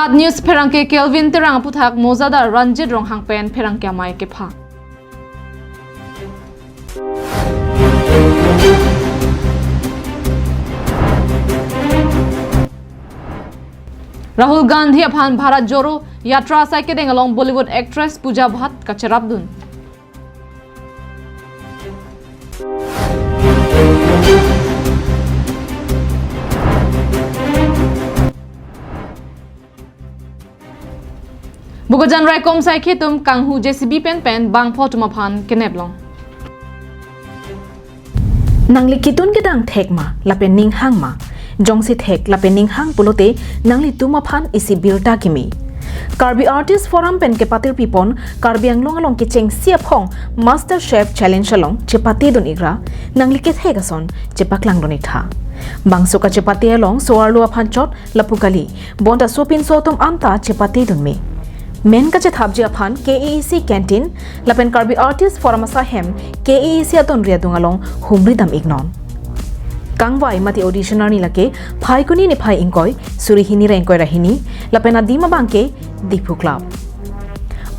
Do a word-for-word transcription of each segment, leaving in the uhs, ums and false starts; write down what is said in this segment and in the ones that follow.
KAT News pherangke Kelvin Terang aputhak mojadar Ranjit Ronghang pen pherangke amei kepha. Rahul Gandhi aphan Bharat Jodo Yatra asai kedeng along Bollywood actress Pooja Bhatt kacherapdun. Bokajan raikom saikhi atum kanghu J C B pen pen bangpho atum aphan kenep long. Nangli kitun kedang thek ma, lapen ning hang ma? Jongsi thek lapen ning hang pulote nanglitum aphan isi birta kimi. Karbi Artist Forum pen kepatir pipon Karbi Anglong along kechengsi aphong Master Chef Challenge along chepatedun ikra, nangli kethek ason chepaklangdun iktha. Bangso kachepate along so-arlo aphan chot lapu kali, bonta sopinso atum anta chepatedun me. Men kachethapji aphan K A A C canteen lapen Karbi Artist Forum asai hem K A A C atonri adung along humri dam iknon. Kangvai mate audition arni lake Phaikuni niphai ingkoi, suri hini ra ingkoi ra hini, lapen adim abangke Diphu Club.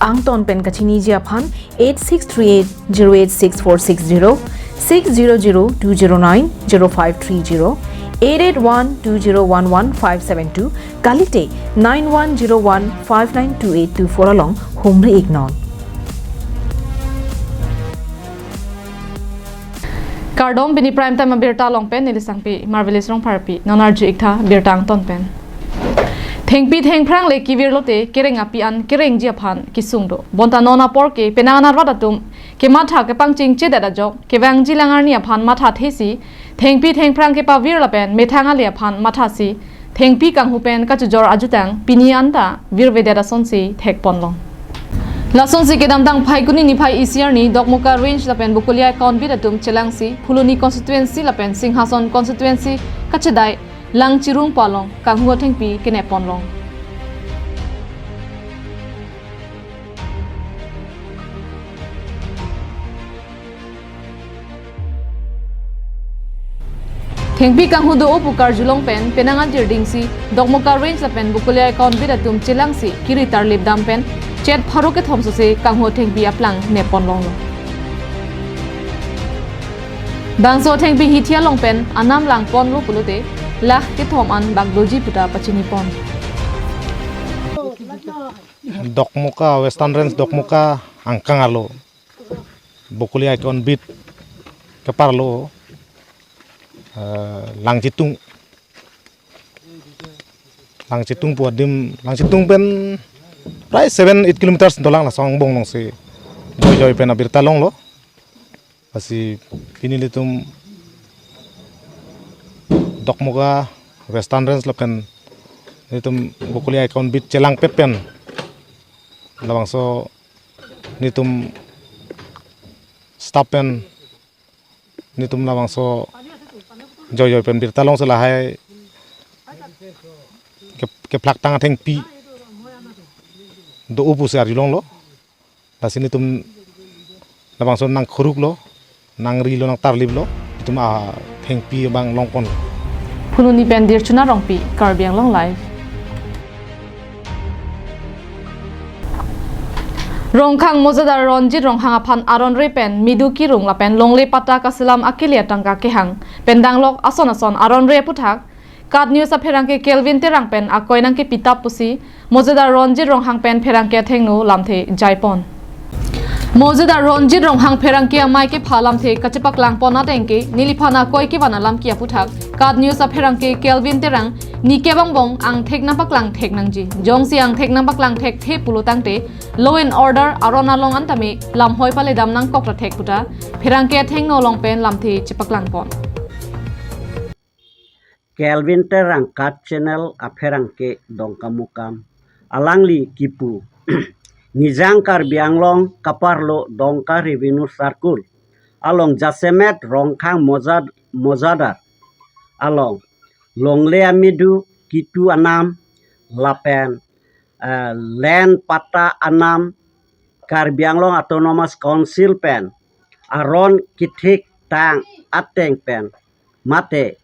Angton pen kachiniji aphan eight six three eight zero eight six four six zero, six zero zero two zero nine zero five three zero, eight eight one two zero one one five seven two, kalite nine one zero one five nine two eight two four along humri iknon. Kardom, pini Prime Time abirta along pen neli sangpi Marvelous Rongpharpi. Non arju iktha birta angton pen. Thengpi thengphrang le kevir lote kereng api an kerengji aphan kesung do. Bonta non apor ke penang anarvat atum kematha kepangchingchedet ajok kevangji lang arni aphan mathathesi, thengpi thengphrang kepavir lapen methang ale aphan mathasi, thengpi kanghu pen kachojor ajutang pini anta virvedet asonsi thekponlong. Lasonsi kedamtang Phaikuni niphai isi arni Dokmoka Range lapen Bokolia account bit atum chelangsi Phuloni constituency lapen Singhason constituency kachedai Langchirung pu along kanghu athengpi kenepponlong. Thengpi kanghu do-o pu karjulong pen penang adir dingsi Dokmoka Range lapen Bokolia account bit atum chelangsi kiri tarlip dam pen chet pharo kethom sose kanghu thengpi aplang nepponlonglo. Bangso thengpi hithi along pen anam langponlo pulote lakh kethom an bak doji puta pachinipon. Dokmoka, Western Range Dokmoka angkang arlo, Bokolia account bit keparlo, eh, Langchitung. Langchitung pu adim, Langchitung pen prai seven eight kilometers dolang, laso angbong alongsi joijoi pen abirta longlo. Lasi pini nelitum Dokmoka, Western Range lapen nelitum Bokolia account bit chelangpet pen labangso nelitum staff pen nelitum labangso joijoi pen birta longsi lahai ke, kephlaktang athengpi do-o pusi arjulonglo. Lasi nelitum labangso nangkhuruklo, nangrilo, nangtarliplo, itum athengpi abang longpon. Phuloni pen Dirchuna Rongpi, Karbi Anglong Live. Rongkhang mojadar Ranjit Ronghang aphan aron re pen midu kirung lapen longle patta kaselam akele atangka kehang pen danglok ason ason aron re aputhak KAT News apherangke Kelvin Terang pen akoi nangkepitap pusi mojadar Ranjit Ronghang pen pherangke athengno lamthe jaipon. Mojadar Ranjit Ronghang pherangke amei kepha lamthe kachepaklangpon ateng ke neliphan akoi kevan alam ke aputhak KAT News apherangke Kelvin Terang nike bangbong angthek nangpaklang thek nangji. Jongsi angthek nangpaklang thekthe pulo tangte law and order aron along antame lamhoi paledam nangkok ta thek puta pherangke athengno along pen lamthe chepaklangpon. Kelvin Terang KAT Channel apherangke Dongkamukam alangli kipu Nijang Karbi Anglong kaparlo Dongka Revenue Circle along jasemet Rongkhang mojad, mojadar along longle amidu kitu anam lapen, eh, land patta anam Karbi Anglong Autonomous Council pen aron kethek tang ateng pen mate,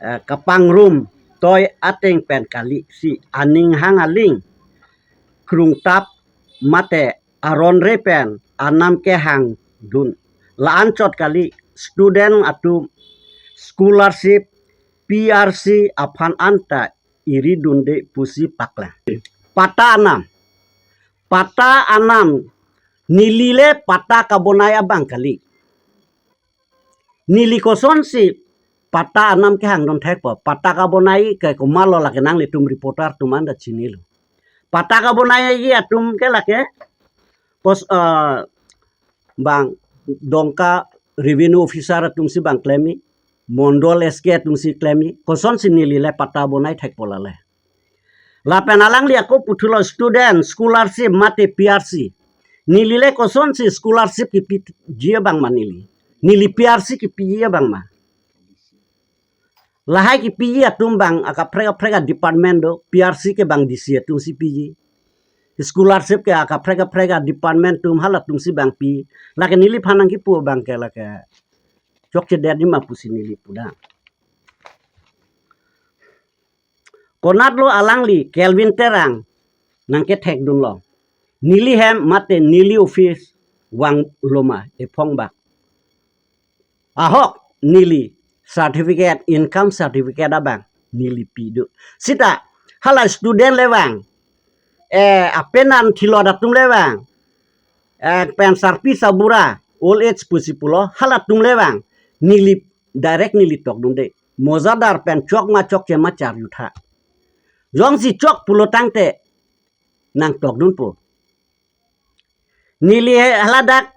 eh, kapangrum toi ateng pen kali si aning hang aling krungtap mate aron re pen anam kehang dun. La-anchot kali student atum scholarship, P R C aphan anta iri dunde pusi paklang. Patta anam. Patta anam neli le patta kabonai abang kali. Neli kosonsi patta anam kehang dun thekpo. Patta kabonai ke komatlo lake nanglitum reporter atum anta chinilo. Patta kabonai atum ke lake pos, eh, bang Dongka revenue officer atumsi bang klem-i, Mondol S K atumsi klem-i, kosonsi neli le patta bonai thekpo lale. Lapen alangli ako puthulo student scholarship mate P R C. Neli le kosonsi scholarship kipiji abang ma neli. Neli P R C kipiji abang ma. Lahai kipiji atum bang akaprek kaprek a-department do, P R C ke bang D C atumsi piji. Scholarship ke akaprek kaprek a-department atum halatumsi bang pi. Lake neliphan nangkipu abang ke lake chokchedet ni ma pusi neli pudam. Konatlo alangli Kelvin Terang nangkethek dunlo. Neli hem mate neli office vanglo ma ephong bak. Ahok neli certificate, income certificate abang neli pi do. Sita hala student le vang, eh, apenan thilot atum le vang, eh, pen sarpi sabura, old age pusi pulo, halatum le vang, neli direct neli tok dunde. Mojadar pen chok ma chokche ma charjutha. Jongsi chok pulo tangte nangtok dunpo. Neli he haladak,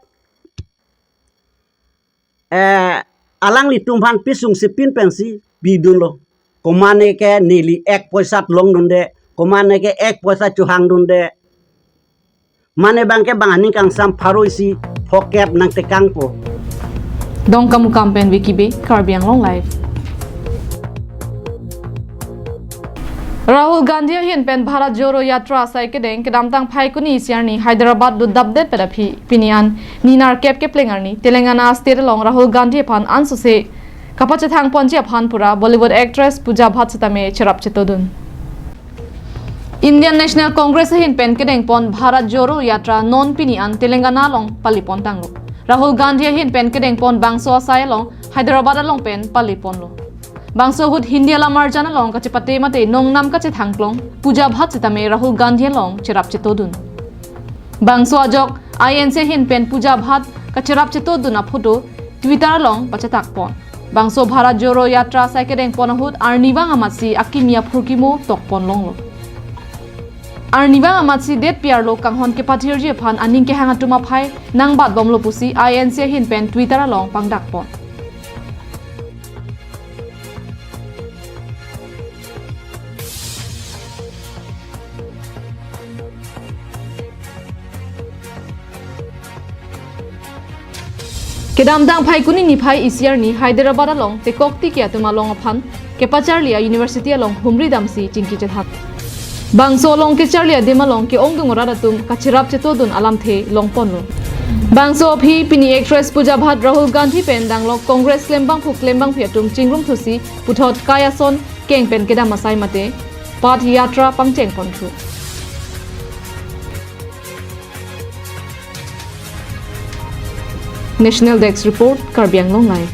eh, alanglitum aphan pisung sipin pensi pidunlo. Komane ke neli ek poisa long dunde, komane ke ek poisa chohang dunde. Mane bang ke bang aning kangsam pharo isi phokep nangtekangpo. Dongkamukam pen Vicky Bey, Karbi Anglong Live. Rahul Gandhi ahin pen Bharat Jodo Yatra asai kedeng kedamtang Phaikuni isi arni Hyderabad dodapdet pen aphi pini an ni nerkep kepleng arni Telangana state along Rahul Gandhi aphan ansose kapachethang ponji aphan pura Bollywood actress Pooja Bhatt sitame cherap chetodun. Indian National Congress ahin pen kedengpon Bharat Jodo Yatra non pini an Telangana along pali pontanglo. Rahul Gandhi ahin pen kedengpon bangso asai along Hyderabad along pen pali ponlo. Bangso ahut Hindi alamarjan along kachepate mate nongnam kachethangklong Pooja Bhatt sitame Rahul Gandhi along cherap chetodun. Bangso ajok I N C ahin pen Pooja Bhatt kacherap chetodun aphoto Twitter along pachetakpon. Bangso Bharat Jodo Yatra asai kedengpon ahut arnivang amatsi akimi aphurkimo tokpon longlo. Arnivang amatsi det piarlo kanghon kepathirji aphan aning kehang atum aphai nangbatbomlo pusi I N C ahin pen Twitter along pangdakpon. Kedamtang Phaikuni niphai isi arni Hyderabad along tekok tiki atum along aphan kepacharli a-university along humri damsi chingki chethan. Bangso along kecharli adim along ke-ongdung arat atum kacherap chetodun alamthe longponlo. Bangso aphi pini actress Pooja Bhatt Rahul Gandhi pen danglok Congress klembangphu klembangpi atum chingrumthusi puthot kai ason keng pen kedam asai mate Path Yatra pangchengponthu. National Desk Report, Karbi Anglong Live.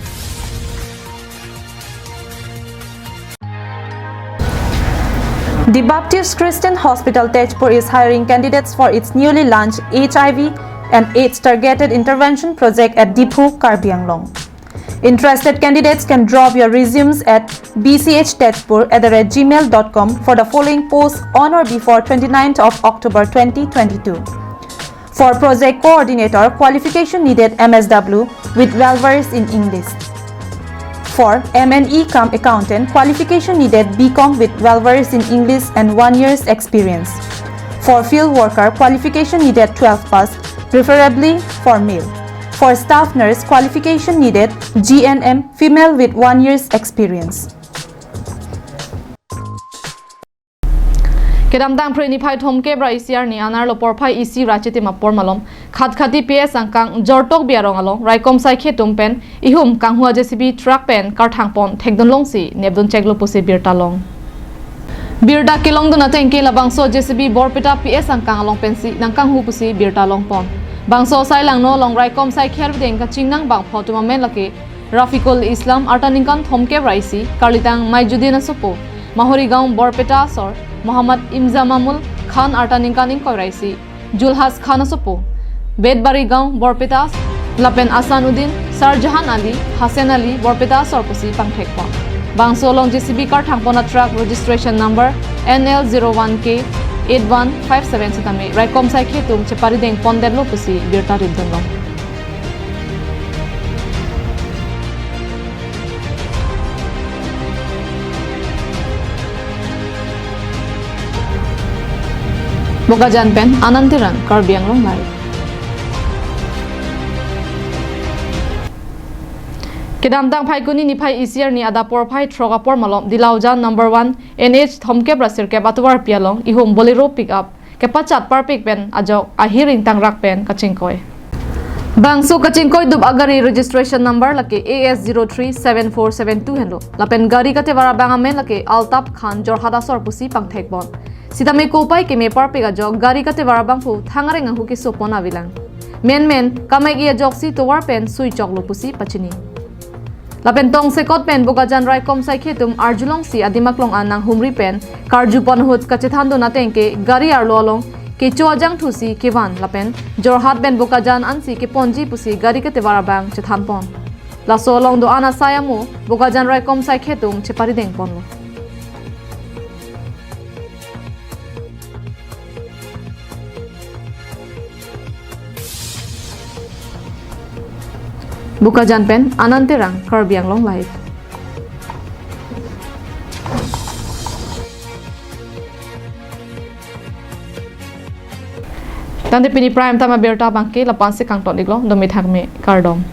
The Baptist Christian Hospital Tezpur is hiring candidates for its newly launched H I V and AIDS targeted intervention project at Diphu, Karbi Anglong. Interested candidates can drop your resumes at b c h tezpur at the rate gmail dot com for the following posts on or before twenty-ninth of October twenty twenty-two. For project coordinator, qualification needed M S W with well versed in English. For M and E cum accountant, qualification needed B com with well versed in English and one year's experience. For field worker, qualification needed twelve pass, preferably for male. For staff nurse, qualification needed G N M, female with one year's experience. Kedamtang Phre niphai thomkep ra isi arni anerlo porphai isi ra chitim apor malom Khatkhati P S angkang Jortok Biarong along raikom saikhe atum pen ihum kanghua J C B truck pen karthangpon thekdunlongsi nepduncheklo pusi birta long. Birta kelongdun ateng ke labangso J C B Borpeta P S angkang along pensi nangkanghu pusi birta longpon. Bangso asai langno along raikom saikhe arvideng kachingnang bangpho atum amen lake Rafikul Islam arta ningkan thomkep ra isi, karlitang Maijudin asopo, Mahorigaon Borpeta asor, Muhammad Imzamamul Khan arta ningkan ingkoi ra isi, Julhas Khan asopo, Betbarigaon Borpeta, lapen Asanuddin, Sarjahan Ali, Hasen Ali Borpeta asor pusi pangthekpon. Bangso along J C B karthangpon a truck registration number N L zero one K eight one five seven sitame raikom saikhe atum cheparideng pondetlo pusi birta ridunlong. Bokajan pen Anand Terang, Karbi Anglong Live. Kedamtang Phaikuni niphai isi arni adap porphai throk apor malom Dilaujan number one N H thomkep ra sirkep atovarpi along ihum Bolero pickup kepachat parpik pen ajok ahir ingtangrak pen kachingkoi. Bangso kachingkoidup agari registration number lake A S zero three seven four seven two henlo. Lapen gari katevar abang amen lake Altaf Khan Jorhat asor pusi pangthekpon. Sitame kopai keme parpik ajok gari katevar abangphu thangreng ahu kesopon avelang. Menmen kamek-i ajoksi tovar pen suichoklo pusi pachini. Lapen tongsekot pen Bokajan raikom saikhe atum arjulongsi adim aklong an nanghumri pen karjupon ahut kachethandun ateng ke gari arlo along kecho ajangthusi kevan lapen Jorhat pen Bokajan ansi keponji pusi gari katevar abang chethanpon. Laso along do-an asai amo Bokajan raikom saikhe atum cheparidengponlo. Bokajan pen Anand Terang, Karbi Anglong Live. Tangte pini prime time abirta abangke lapu-ansi kangton-iklo, dome thakme, kardom.